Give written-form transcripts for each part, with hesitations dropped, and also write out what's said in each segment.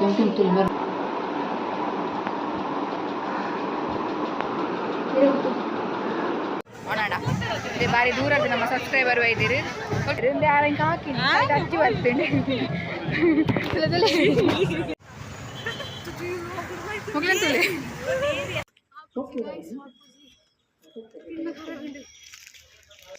ಕೆಂಪು ತುಲು ಬರ್. ಓಣಾಡ ಬಾರಿ ದೂರದ ನಮ್ಮ ಸಬ್ಸ್ಕ್ರೈಬರ್ ಇದ್ದೀರಿ. ಹಾಕಿ ಅಚ್ಚಿ ಬರ್ತೇನೆ. ಮುಗ್ಲಂತಲೇ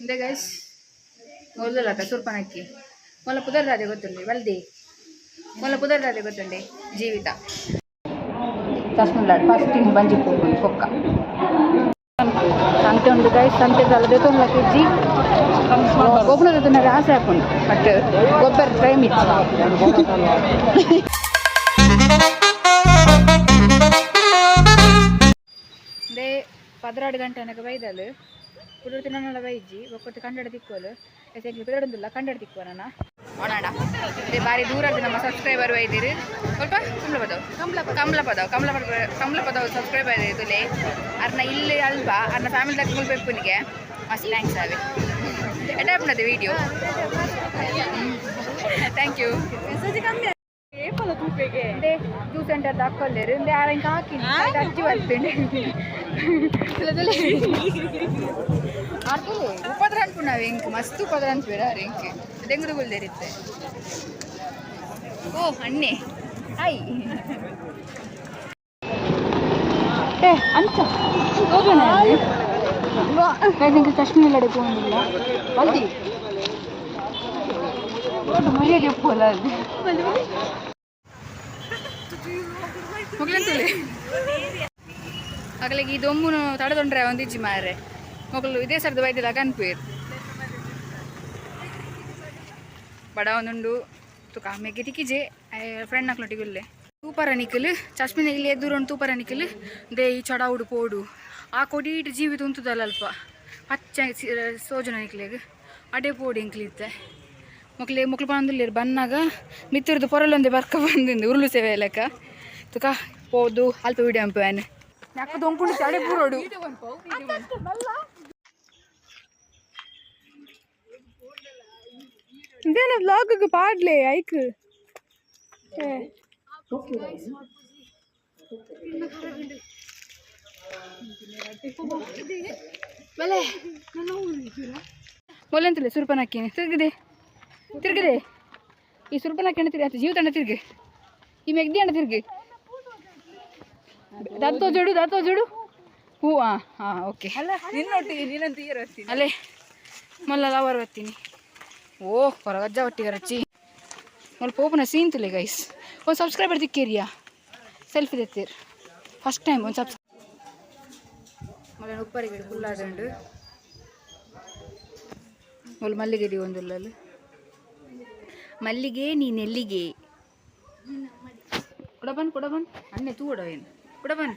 ಇಂದೆ ಗೈಸ್, ಮೊದಲಕ್ಕ ಸುರ್ಪನಕ್ಕಿ ಮೊಲ ಪುದರ್ ದಾದೆ ಗೊತ್ತುಂಡೆ? ಬಲ್ದಿ ಮೊಲ ಪುದರ್ ದಾದೆ ಗೊತ್ತುಂಡೆ? ಜೀವಿತ. ಚಸ್ಮುಲ್ಲಾಡ್ ಫಸ್ಟ್ ಇನ್ ಬಂಜಿ ಪೋಪುಂಡು ಪೊಕ್ಕ. ಸಂತೆ ಉಂಡು ಗೈಸ್. ಸಂತೆ ಅಲ್ಲ, ದೇತೊಂಡ್ಲ ಕೆಜಿ ಗೊಬ್ಬರ ದೇತೊಂಡ ಆಸೆ ಆಪುಂಡು, ಬಟ್ ಗೊಬ್ಬರ ಟೈಮ್ ಇತ್ತು. They 12 ಗಂಟೆ ಅನಗ ಬೈದಲ್ ಕುಡುರು ತಿನ್ನೋಣ ಬೈಜಿ ಒಕ್ಕೊಟ್ಟು ಕಂಡಡ ತಿಕ್ಕೋಲು ಎಂಕ್ಲು ಪಿದಡೊಂದಿಲ್ಲ, ಕಂಡಡ ತಿಕ್ಕುವ ನನ್ನ ಓಣಾಡ. ಅದೇ ಬಾರಿ ದೂರದ ನಮ್ಮ ಸಬ್ಸ್ಕ್ರೈಬರ್ ಇದ್ದೀರಿ. ಸ್ವಲ್ಪ ಕುಂಬ್ಳ ಪದವು, ಕಂಬ್ಲ ಕಂಬ್ಲ ಪದವು, ಕಂಬ್ಲ ಪದವು, ಕಂಬ್ಲ ಪದವು ಸಬ್ಸ್ಕ್ರೈಬರ್ ತುಲೆ. ಅರ್ನ ಇಲ್ಲಿ ಅಲ್ಪ ಅರ್ನ ಫ್ಯಾಮಿಲಿ ತಕ್ಕ ಪೆಪ್ಪುನಿಗೆ ಮಸ್ತ್ thanks. ಆವೆ ಎಡ್ಡೆ ಆಪುಂಡದೆ video. Thank you. Juice centre ದಾಕೊಲ್ಲೇರು ಇಂದೆ ಆರೆಂಕ ಹಾಕಿ ಅಚ್ಚಿ ಬರ್ತೇನೆ. ಉಪದ್ರ ಅನ್ಪುಣವೆ ಇಂಕ್ ಮಸ್ತ್ ಉಪದ್ರ ಅನ್ಪೇರ ಇಂಕ್ ದೆಂಗುದು ಗುಲ್ದೇರಿತ್ತೆ. ಓ ಅಣ್ಣೆ, ಹಾಯ್. ಏ ಅಂಚ ಹೋಗೋಣ. ಚಶ್ಮೆ ಪೋಂದಿಲ್ಲ ಬಲ್ದಿ ಮರ್ಯಾದೆ ಒಪ್ಪಲ್ಲ ಅದು. ಮೊಗ್ಲೆಂತಲೆ ಅಗಲಿಗೆ ಈ ದೊಮ್ಮುನು ತಡೆದೊಂಡ್ರೆ ಒಂದಿಜ್ಜಿ ಮಾರ್ರೆ. ಮೊಗಲು ಇದೇ ಸರ್ದು ಬೈದಿಲ್ಲ ಕನ್ಪೇರು ಬಡ ಒಂದುಂಡು ತುಕ ಮೆಗ್ಗೆ ತಿಕ್ಕಿಜೆ ಫ್ರೆಂಡ್ ನಕ್ಲೊಟ್ಟಿಗೆ ಉಲ್ಲೆ ತೂಪರ ನಿಕ್ಕಲು ಚಶ್ಮಿನ ಇಲ್ಲಿ ಎದುರು ಉಂಟು. ತೂಪರ ನಿಕ್ಕಲು they ಈ ಚಡಾವುಡು ಪೋಡು. ಆ ಕೊಡೀಟ್ ಜೀವಿತ ಉಂತುದಲ್ಲ ಅಲ್ಪ ಪಚ್ಚ ಸೋಜನ ನಿಕ್ಲೆಗ್ ಅಡೆ ಪೋಡು. ಎಂಕ್ಲಿತ್ತೆ ಮೊಕ್ಲೆ ಮೊಕ್ಲು ಪನೊಂದುಲ್ಲೆರ್. ಬನ್ನಾಗ ಮಿತ್ತುರ್ದು ಪೊರಲೊಂದೆ ಬರ್ಕ ಬಂದಿಂದು ಉರುಳು ಸೇವೆ ಲೆಕ್ಕ. ತುಕ ಪೋದು ಅಲ್ಪ ವಿಡಿಯೋ ಅಂಪು ಯಾಕ ದೊಂಕುಂಡು ಅಡೆ ಪೂರೋಡು. ಇದೇನ ವ್ಲಾಗ್ ಪಾಡ್ಲೆ ಐಕ್. ಬಲೆ ಮೊಲೆಂತಲೆ ಸುರ್ಪನಕ್ಕಿನಿ ತಿರುಗಿದೆ ತಿರುಗಿದೆ. ಈ ಸುರ್ಪನಕ್ಕಿ ತಿರ್ಗಿ ಆತ ಜೀವ ತಂಡ ತಿರುಗಿ. ಈ ಮೆಗ್ದಿ ಅಣ್ಣ ತಿರುಗಿ ದತ್ತೋ ಜೋಡು, ದತ್ತೋ ಜೋಡು. ಹೂ ಹಾಂ ಹಾಂ ಓಕೆ. ನಿನ್ನೊಟ್ಟಿಗೆ ನೀನಂತ ಇರತ್ತೀನಿ. ಅಲ್ಲೇ ಮಲ್ಲ ಲವರ್ ಬತ್ತೀನಿ. ಓ ಹೊರಗಜ್ಜ ಒಟ್ಟಿಗೆ ರಚ್ಚಿ ಮೊಲ್ ಪೋಪುನ ಸೀನ್ ತುಲೆ ಗೈಸ್. ಒಂದು ಸಬ್ಸ್ಕ್ರೈಬರ್ ತಿಕ್ಕೇರಿಯಾ, ಸೆಲ್ಫಿ ತೆತ್ತೀರ್. ಫಸ್ಟ್ ಟೈಮ್ ಒಂದು ಸಬ್ಸ್ ಮೊಲ ಉಪ್ಪರಿಗೆ ಫುಲ್ಲಾದುಂಡು. ಮೊಲ ಮಲ್ಲಿಗೆ ಒಂದುಲ್ಲಲ್ಲ. ಮಲ್ಲಿಗೆ ನೀನೆಲ್ಲಿಗೆ ಕುಡಬನ್ ಕುಡಬನ್ ಅನ್ನೆ ತೂಡ ಏನು ಕುಡಬನ್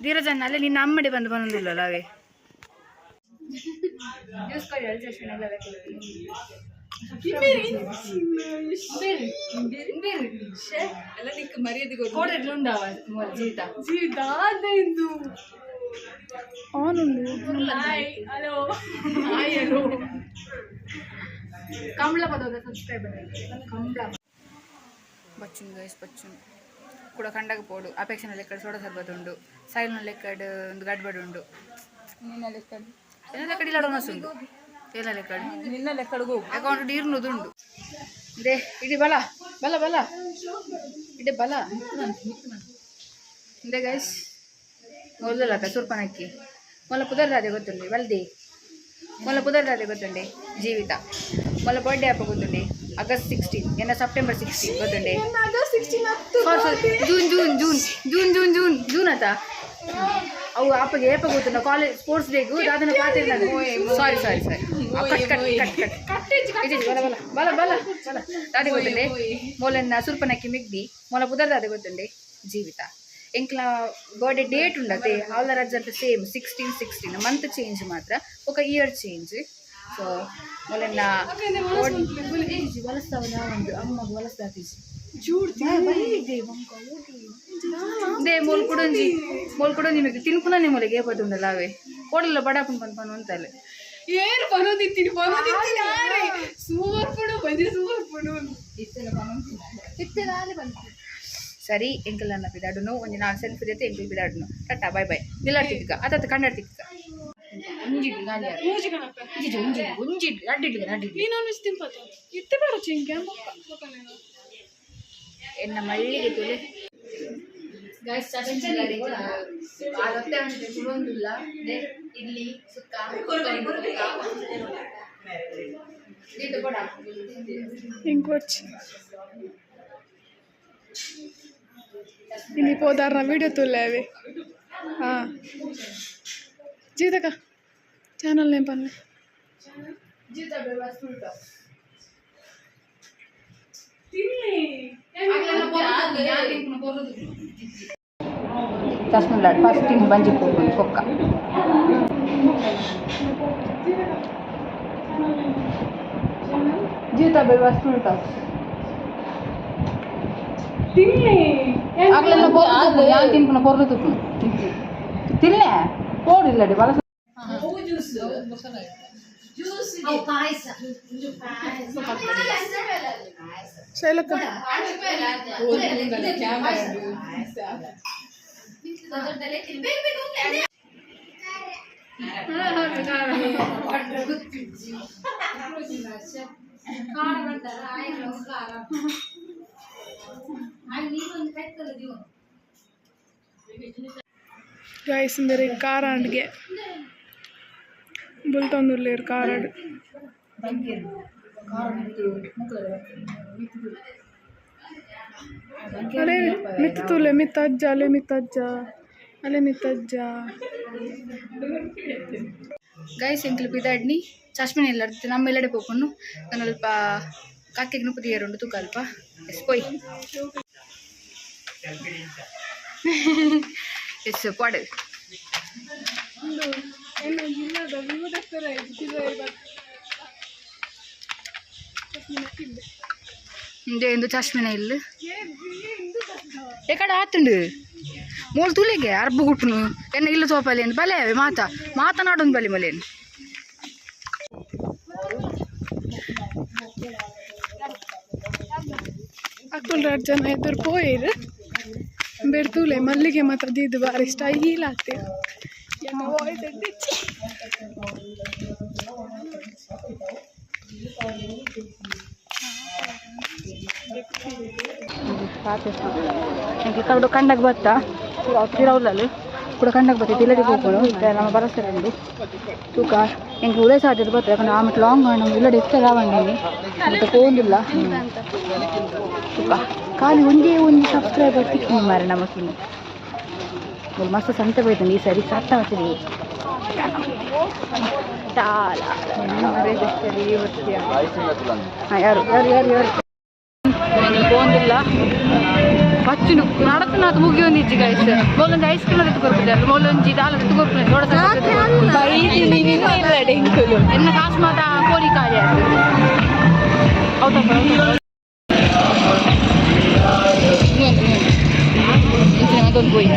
ಧೀರಜನ್ ಅಲ್ಲೇ ನಿನ್ನ ಅಮ್ಮಡಿ ಬಂದು ಬಂದಿಲ್ಲಲ್ಲ ಅವೇ. ಜ್ಯೂಸ್ ಕೊಡಿ. ಎಲ್ಲ. ಎಲ್ಲ ನಿಕ್ ಮರ್ಯಾದೆ. ಕೋಡೆಡ್ಲು ಉಂಡಾವ ಜೀವಿತ. ಜೀವಿತ ಇಂದು. ಆನ್ ಉಂಡು. Hi, hello, hi, hello. Kambala ಪದದ ಸಬ್ಸ್ಕ್ರೈಬರ್ ಕಂಬಳ ಬಚ್ಚುನ್ ಗೈಸ್, ಬಚ್ಚುನ್. ಕೂಡ ಕಂಡಾಗ ಪೋಡು. ಅಪೇಕ್ಷೆನ ಲೆಕ್ಕಡ್ ಸೋಡ ಸರ್ಬತ್ ಉಂಡು. ಸೈಲ್ನ ಲೆಕ್ಕಡ್ ಒಂದು ಗಡ್ಬಡ್ ಉಂಡು. ನಿನ್ನ ಲೆಕ್ಕಡ್. ಎನ್ನ ಲೆಕ್ಕಡ್ ಇಲ್ಲ, ಡೋನಸ್ ಉಂಡು ಎಲ್ಲ ಲೆಕ್ಕಡ್. ನಿನ್ನ ಲೆಕ್ಕಡ್ಗೂ. ಅಕೌಂಟ್ ನೀರ್ನುದು ಉಂಡು. They ಇಡಿ ಬಲ ಬಲ ಬಲ ಇಡೆ ಬಲ. ಇಂದೆ ಗೈಸ್, ಮೊದಲಕ್ಕ ಸುರ್ಪನಕ್ಕಿ ಮೊಲ ಪುದರ್ ದಾದೆ ಗೊತ್ತುಂಡೆ? ಬಲ್ದಿ ಮೊಲ ಪುದರ್ ದಾದೆ ಗೊತ್ತುಂಡೆ? ಜೀವಿತ. ಮೊಲ ಬರ್ಡೇ ಅಪ್ಪ ಗೊತ್ತುಂಡೆ? ಆಗಸ್ಟ್ 16 ಎನ್ನ ಸೆಪ್ಟೆಂಬರ್ 16 ಗೊತ್ತುಂಡೆ? ಆಗಸ್ಟ್ 16. ಸಾರಿ ಸಾರಿ, June June June June June June June ಆತ. ಅವು ಅಪ್ಪಗೆ ಏಪ ಗೊತ್ತುಂಡ? College sports ಡೇಗು ದಾದನ ಪಾತಿರ್. ಸಾರಿ ಸಾರಿ ಸಾರಿ, ಕಟ್ ಕಟ್ ಕಟ್ ಕಟ್. ಇದು ಬಲ ಬಲ ಬಲ ಬಲ ಬಲ. ದಾದೆ ಗೊತ್ತುಂಡೆ? ಮೊಲನ್ನ ಸುರ್ಪನಕ್ಕಿ ಮಿಗ್ದಿ. ಮೊಲ ಪುದರ್ ದಾದೆ ಗೊತ್ತುಂಡೆ? ಜೀವಿತ. ಎಂಕ್ಲ ಬರ್ಡೇ ಡೇಟ್ ಉಂಡತೆ ಅವಲ ರಜ್ ಸೇಮ್ 16 16. ಮಂತ್ ಚೇಂಜ್ ಮಾತ್ರ, ఒక ಇಯರ್ ಚೇಂಜ್. ಸೊ ಮೊಲನ್ನ ವಲಸ್ತಾವನ ಒಂದು ಅಮ್ಮಗ್ ವಲಸ್ದಾತೀಜಿ. They mole ಕುಡೊಂಜಿ ಮೋಲ್ ಕುಡೊಂಜಿ ಮೆಗ್ ತಿನ್ಪುನ ಮೊಲೆಗೆ ಏಪದುಂಡಲ್ಲ ಅವೇ ಕೋಡಲ್ಲ ಬಡಾಪುನ್ ಪನ್ ಪನ್ ಅಂತಲೆ. ಏನು ಪನೋದಿತ್ತೀನಿ ಪನೋದಿತ್ತೀನಿ ಆರೆ ಸೂವರ್ ಪುಡು ಬಂದಿ ಸೂವರ್ ಪುಡು. ಇತ್ತೆ ನಾಳೆ ಬಂತು. ಸರಿ ಎಂಕಲ್ ಪಿದಾಡುನು ಒಂಜಿ ನಾಲ್ ಸೆಲ್ಫಿ ದೆತ್ತೆ ಎಂಕಲ್ ಪಿದಾಡುನು ಟಟ್ಟಾ ಬಾಯ್ ಬಾಯ್ ನಿಲ್ಲಾಡ್ತಿಕ್ಕ ಅತ್ತ ಕಣ್ಣಾಡ್ತಿಕ್ಕ ಒಂಜಿ ಗಾಲಿ ಒಂಜಿ ಒಂಜಿ ಒಂಜಿ ಅಡ್ಡಿಡ್ಲಿ ಅಡ್ಡಿಡ್ಲಿ ನೀನು ನಾನ್ ವೆಜ್ ತಿನ್ಪತ ಇತ್ತೆ ಬರೋ ಚಿಂಕೆ ಎನ್ನ ಮಳ್ಳಿಗೆ ತುಲೆ ಗೈಸ್ ಇಡ್ಲಿ ಸುಕ್ಕ ಇಂಕೊರ್ಚಿ ಇನ್ನು ಪೋದಾರ್ನ ವಿಡಿಯೋ ತುಲ್ಲೇವೆ. ಹಾಂ ಜೀತಕ ಚಾನಲ್ ನೇಮ್ ಪನ್ಲೆ. ಚಸ್ಮುಲ್ಲಾಡ್ ಫಸ್ಟ್ ತಿಂಗ್ ಬಂಜಿ ಪೋಪುಂಡು ಕೊಕ್ಕ ಜೀತ ಬೇವ ಫುಲ್ ಟಾಕ್ಸ್ ಅಗ್ಲೆಲ್ಲ ಪೊರ್ಲು ಯಾನ್ ತಿನ್ಪುನ ಪೊರ್ಲು ತುಪ್ಪುನು ತಿನ್ನೆ ಪೋಡಿಲ್ಲಡಿ ಬಲ. ಶೈಲಕ್ಕ. ಗೈಸ್, ಇಂದರೆ ಕಾರಾಂಡ್ಗೆ ಬುಲ್ತೊಂದುಲ್ಲೇರು ಕಾರಾಡ್. ಅಲೆ ಮಿತ್ತ ತೂಲೆ, ಮಿತ್ತ ಅಜ್ಜ, ಅಲೆ ಮಿತ್ತ ಅಜ್ಜ, ಅಲೆ ಮಿತ್ತ ಅಜ್ಜ. ಗೈಸ್, ಎಂಕ್ಲು ಪಿದಾಡ್ನಿ ಚಶ್ಮೆ ಎಲ್ಲ ನಮ್ಮ ಎಲ್ಲಡೆ ಪೋಪುಂಡು. ನಾನು ಅಲ್ಪ ಕಾಕೆಗೆ ನುಪ್ಪು ಉಂಡು ತೂಕ ಅಲ್ಪ. ಎಸ್ ಪೋಯ್, ಎಸ್ ಪಾಡು. ಇಂದು ಇಂದು ಚಶ್ಮಿನ ಇಲ್ಲು ಎಕಡೆ ಆತುಂಡು ಮೂಲು ತುಲಿಗೆ ಅರ್ಬು ಗುಟ್ಟುನು ಎನ್ನ ಇಲ್ಲು ತೋಪಲಿ ಅಂತ ಬಲೆ ಅವೆ ಮಾತಾ ಮಾತನಾಡೊಂದು ಬಲಿ ಮಲೇನು. ಅಕ್ಕುಲ್ ರಡ್ಡ್ ಜನ ಎದುರು ಪೋಯೆರ್ ಬೇರ್ ತೂಲೆ ಮಲ್ಲಿಗೆ ಮಾತ ದೀದ್ ಬಾರಿ ಸ್ಟೈಲ್ ಆತೆರ್. ಎನ್ನ ವಾಯ್ಸ್ ಎಡ್ಡೆಚ್ಚಿ. ಎಂಕ್ಲು ಕಡು ಕಂಡಗ್ ಬತ್ತ ತಿರೌಲಲ್ಲಿ ಕೂಡ ಕಂಡಗ್ ಬತ್ತ ಇಲ್ಲಡೆ ಪೋಪುಂಡು. ಇತ್ತೆ ನಮ್ಮ ಬರಸ್ತಾರೆ ಉಂಡು ತೂಕ. ಎಂಕ್ ಉದಯ ಸಾಧ್ಯತೆ ಬತ್ತ, ಯಾಕಂದ್ರೆ ಆಮೇಲೆ ಲಾಂಗ್ ನಮ್ಮ ಇಲ್ಲಡೆ ಇತ್ತೆ ರಾವಂಡಿ ಮತ್ತೆ ಪೋಂದಿಲ್ಲ ತೂಕ. ಖಾಲಿ ಒಂಜೇ ಒಂಜಿ ಸಬ್ಸ್ಕ್ರೈಬರ್ ತಿಕ್ಕಿ ಮಾರೆ ನಮಕಿನ್ನು. ಮಸ್ತ್ ಸಂತೆ ಬೈತಂಡು ಈ ಸರಿ ಸತ್ತ ಬರ್ತದೆ. ಯಾರು ಯಾರು ಯಾರು ಯಾರು ಪೋಂದಿಲ್ಲ ಪಚ್ಚುನು ನಡತನಾಥ ಮುಗಿಯೊಂದಿಜ್ಜಿ ಗೈಸ್. ಮೊಲೊಂದು ಐಸ್ ಕ್ರೀಮ್ ಎತ್ತು ಕೊರ್ಪುಜಾರ್, ಮೊಲೊಂಜಿ ದಾಲ ಎತ್ತು ಕೊರ್ಪುಜಾರ್. ಎನ್ನ ಕಾಸು ಮಾತ ಕೋರಿ ಕಾರ್ಯ. ಹೌದಪ್ಪ, ಇಂಚಿನ ಮತ್ತೊಂದು ಪೋಯಿ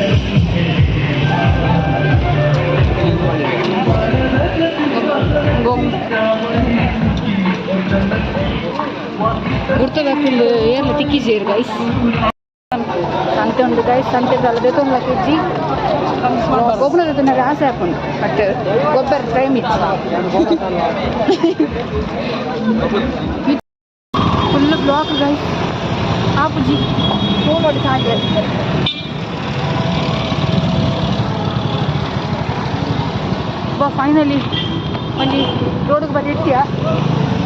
ಗುರ್ತದಾಕಿಲ್ ಏರ್ಲ ತಿಕ್ಕಿಜೇರು ಗೈಸ್. ಸಂತೆ ಉಂಡು ಗೈಸ್. ಸಂತೆ ಅಲ್ಲ ಬೇತೊಂದು ಕೆಜಿ ಗೊಬ್ಬರ ತಿನ್ನರೆ ಆಸೆ ಹಾಕೊಂಡು, ಬಟ್ ಗೊಬ್ಬರ ಟೈಮ್ ಇತ್ತು. Full block guys. ಆಪುಜಿ ಫೋನ್ ಸಾಧ್ಯ. ಬಾ, ಫೈನಲಿ ಒಂಜಿ ರೋಡ್ಗೆ ಬದಿ ಇಟ್ಟಿಯಾ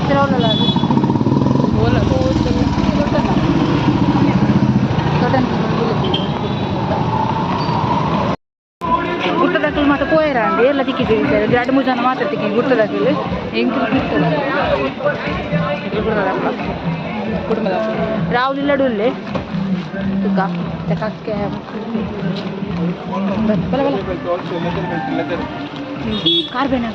ತಿರೌಲಲ್ಲ ಅದು ಗುರ್ತದಾಕಲ್ ಮಾತ್ರ ಪೋಯರ ಅಂಡ್ ಏರ್ಲ ತಿಕ್ಕಿದ್ದೀವಿ ಸರ್. ಎರಡು ಮೂರು ಜನ ಮಾತ್ರ ತಿಕ್ಕಿ ಗುರ್ತದಾಕಲ್. ಎಂಕುಲು ಗುರ್ತದಾಕಲ ರಾಹುಲ್ ಇಲ್ಲಡುಲ್ಲೆ ತುಕ್ಕ ಕಕ್ಕೆ ಬಲ ಬಲ ಕಾರ್ ಬೇನ.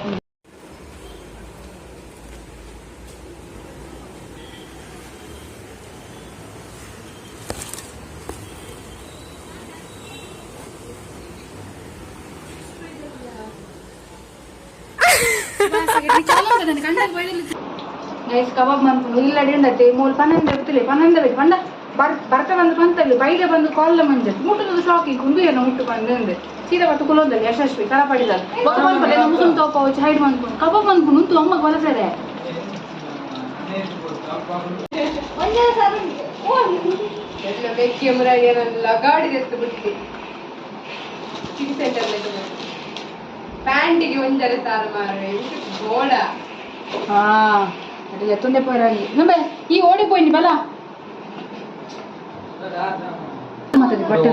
ಗೈಸ್, ಕಬಾಬ್ ಮನ್ಪುಂಡು ಇಲ್ಲಡಿ ಉಂಡತ್ತೆ. ಮೂಲು ಪನ್ನೊಂದು ಗೊತ್ತಿಲ್ಲ, ಪನ್ನೊಂದು ಬೇಕು ಪಂಡ. ಬರ್ ಬರ್ತ ಬಂದು ಬಂತಲ್ಲಿ ಬೈಲೆ ಬಂದು ಕಾಲ್ ಮಂಜ ಮುಟ್ಟುದು ಶಾಕ್ ಈಗ ಉಂದು ಏನೋ ಮುಟ್ಟು ಬಂದು ಅಂದೆ ಸೀದಾ ಬತ್ತು ಕುಲೊಂದಲ್ಲಿ ಯಶಸ್ವಿ ಕರಪಡಿದಲ್ಲ ಬೊಕ್ಕ ಬಂದ್ಪಲ್ಲ ಮುಸುನ್ ತೋಪ ಹೈಡ್ ಬಂದ್ಕೊಂಡು ಕಬಾಬ್ ಬಂದ್ಕೊಂಡು ಉಂತು ಅಮ್ಮಗ್ ಬಲಸರೆ. ಎಲ್ಲ ಬೆಕ್ಕಿ ಮುರಾಗಿಯಲ್ಲ ಗಾಡಿ ಎತ್ತು ಬಿಟ್ಟಿ ಸಿಟಿ ಸೆಂಟರ್ ಪ್ಯಾಂಟಿಗೆ ಒಂಜರೆ ಸಾರು ಮಾರು ಗೋಡ. ಹಾ, ಅಡ್ಡಿಲ್ಲ, ತುಂಡೆ ಪೋಯಿರಲ್ಲಿ ನಂಬೆ ಈ ಓಡಿ ಪೋಯಿನಿ ಬಲ ಮಾತಾಡಿ. ಬಟ್ಟೆ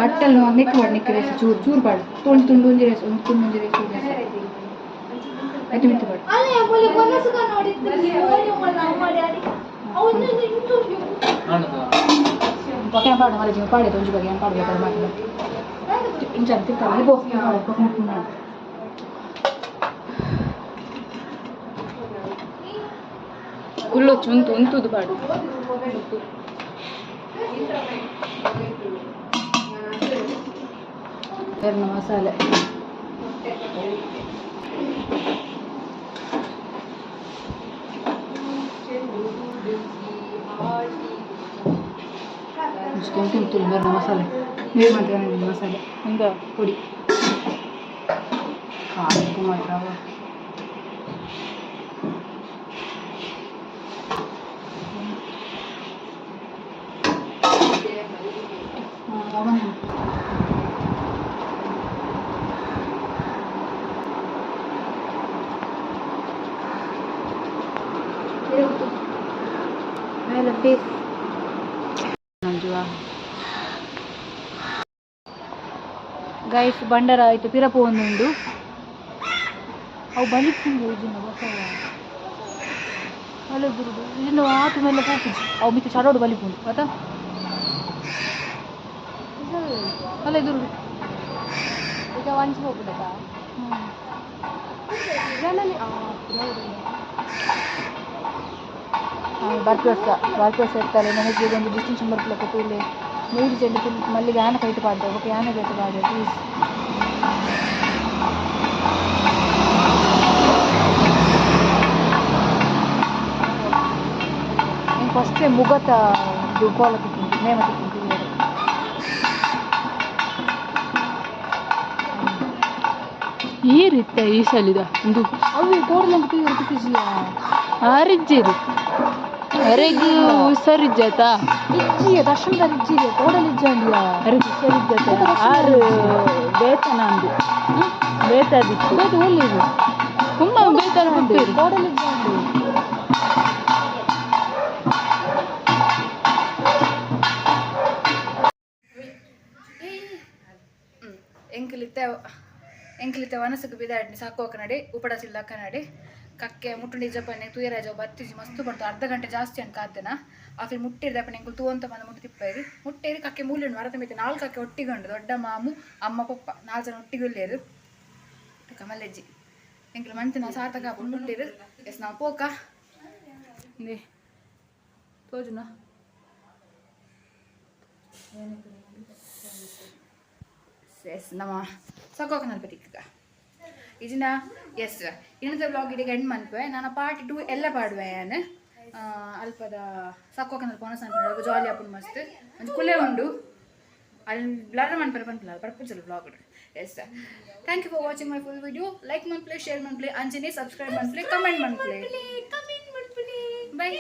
ಬಟ್ಟಲ್ ನಿಕ್ ಮಾಡಿ ನಿಕ್ ರೇಸ್ ಚೂರು ಚೂರು ಪಾಡು ತೊಂಡು ತುಂಡು ಒಂಜಿ ರೇಸ್ ಒಂದು ತುಂಡು ಒಂಜಿ ರೇಸ್ ಒಂಜಿ ರೇಸ್ ಐತೆ ಮಿತ್ತು ಪಾಡು. ಪೊಕೆ ಪಾಡು ಮರ ಜೀವ ಪಾಡೆ ಒಂಜಿ ಬಗ್ಗೆ ಪಾಡು ಬೇಕಾದ್ರೆ ಮಾತಾಡ ಇಂಚ ತಿಪ್ಪ ಪೋ ಪೊಕೆ ಮಾಡು. ಕುಲ್ಲೊಚ್ಚು ಉಂತು ಉಂತುದು ಪಾಡು. ಬೇರೆ ಮಸಾಲೆ ಕೆಂಪು ಕೆಂಪು ತುಳಿ ಬೇರೆ ಮಸಾಲೆ ನೀರು ಮಾಡ್ತಾರೆ ಮಸಾಲೆ ಒಂದು ಪುಡಿ ಖಾರ ಮಾತ್ರ. ಮೇಲೆ ಪೀಸ್ ಮಂಜುವ ಗೈಸ್ ಬಂಡರ ಆಯಿತು ಪಿರಪು ಒಂದುಂಡು ಅವು ಬಲಿಪುಂಡು ಇದನ್ನ ಬಸವ ಅಲ್ಲ ಗುರುಡು ಇದನ್ನ ಆತು ಮೇಲೆ ಪೋಪುಜಿ ಅವು ಮಿಕ್ಕ ಚಡೋಡು ಬಲಿಪುಂಡು ಆತ ಅಲ್ಲ ಇದುರು. ಈಗ ವಂಚಿ ಹೋಗ್ಬಿಡತಾ. ಬರ್ಪಿ ವರ್ಷ ಬರ್ಪಿ ವರ್ಷ ಇರ್ತಾರೆ ನನಗೆ ಒಂದು ಡಿಸ್ಟಿಂಕ್ಷನ್ ಬರ್ಪುಲಕ್ಕ ತೂಲೆ ಮೂರು ಚೆಂಡು ಫುಲ್ ಮಲ್ಲಿಗೆ ಆನೆ ಕೈಟ್ ಪಾಡ್ದೆ ಬೊಕ ಯಾನೆ ಕೈಟ್ ಪಾಡ್ದೆ ಪ್ಲೀಸ್. ಫಸ್ಟೇ ಮುಗತ ಕೋಲ ತಿಕ್ಕಿಂದು ನೇಮ ತಿಕ್ಕಿಂದು. ಈ ರೀತಿ ಈ ಸಲಿದ ಒಂದು ಅವು ಕೋಡಲಂತ ತಿಕ್ಕಿಜಿಯ. ಆರಿಜ್ಜಿರು ಅರೆಗ್ ಹುಷಾರಿಜ್ಜಾತ. ಇಜ್ಜಿಯ ದರ್ಶನದ ಇಜ್ಜಿಗೆ ಕೋಡಲ್ ಇಜ್ಜಾಂಡಿಯ. ಅರೆಗ್ ಹುಷಾರಿಜ್ಜಾತ ಆರು ಬೇತನ ಅಂದು ಬೇತಾದಿತ್ತು. ಬೇತ ಒಳ್ಳೆಯದು. ತುಂಬ ಬೇತನ ಕೊಡ್ತೀರಿ. ಕೋಡಲ್ ಇಜ್ಜಾಂಡಿ. ಎಂಕಲಿತ್ತೆ ಎಂಕಲಿತ್ತೆ ವನಸಕ್ಕೆ ಬಿದಾಡ್ನಿ ಸಾಕು ಕನ್ನಡಿ ಉಪಡ ಸಿಲ್ಲ ಕನ್ನಡಿ ಕಕ್ಕೆ ಮುಟ್ಟುಂಡಿ ಜಪನೆ ತುಯರಾಜ ಬತ್ತಿಜಿ ಮಸ್ತು ಪಡ್ತು ಅರ್ಧ ಗಂಟೆ ಜಾಸ್ತಿ ಅನ್ಕ ಕಾದ್ದನ ಆಕಲಿ ಮುಟ್ಟಿರ್ದಪ್ಪನೆ ಎಂಕುಲು ತೂ ಅಂತ ಬಂದ ಮುಟ್ಟು ತಿಪ್ಪೇರಿ ಮುಟ್ಟೇರಿ ಕಕ್ಕೆ ಮೂಲೆ ಮರದ ಮೇತೆ ನಾಲ್ಕು ಕಕ್ಕೆ ಒಟ್ಟಿಗಂಡು ದೊಡ್ಡ ಮಾಮು ಅಮ್ಮ ಪಪ್ಪ ನಾಲ್ಕು ಜನ ಒಟ್ಟಿಗೆ ಉಲ್ಲೇರು ಕಮಲೆಜ್ಜಿ ಎಂಕುಲು ಮಂತಿನ ಸಾರ್ಥಕ ಮುಟ್ಟಿರು. ಎಸ್ ನಾವು ಪೋಕ ತೋಜುನ. ಎಸ್ ನಮ್ಮ ಸಕೋಕ ತಿಕ್ಕ ಇಜಿನ ಎಸ್ ಇನ್ನೊಂದು ಬ್ಲಾಗ್ ಇಡೀ ಎಂಡ್ ಮನ್ಪೆ ನಾನು ಪಾರ್ಟ್ 2 ಎಲ್ಲ ಪಾಡುವೆ ಯಾನ್ ಅಲ್ಪದ ಸಕೋಕ ಪೋನಸ್ ಅನ್ಪೆ ಜಾಲಿ ಆಪುಂಡು ಮಸ್ತ್ ಒಂಜಿ ಕುಲೆ ಉಂಡು ಅಲ್ಲಿ blur ಮನ್ಪರೆ ಪನ್ಪುಲ ಬರ್ಪುಜಲ್ಲ blog. Yes, thank you for watching my full video. Like ಮನ್ಪ್ಲೆ, share ಮನ್ಪ್ಲೆ, ಅಂಚನೆ ಸಬ್ಸ್ಕ್ರೈಬ್ ಮನ್ಪ್ಲೆ, ಕಮೆಂಟ್ ಮನ್ಪ್ಲೆ. ಬೈ.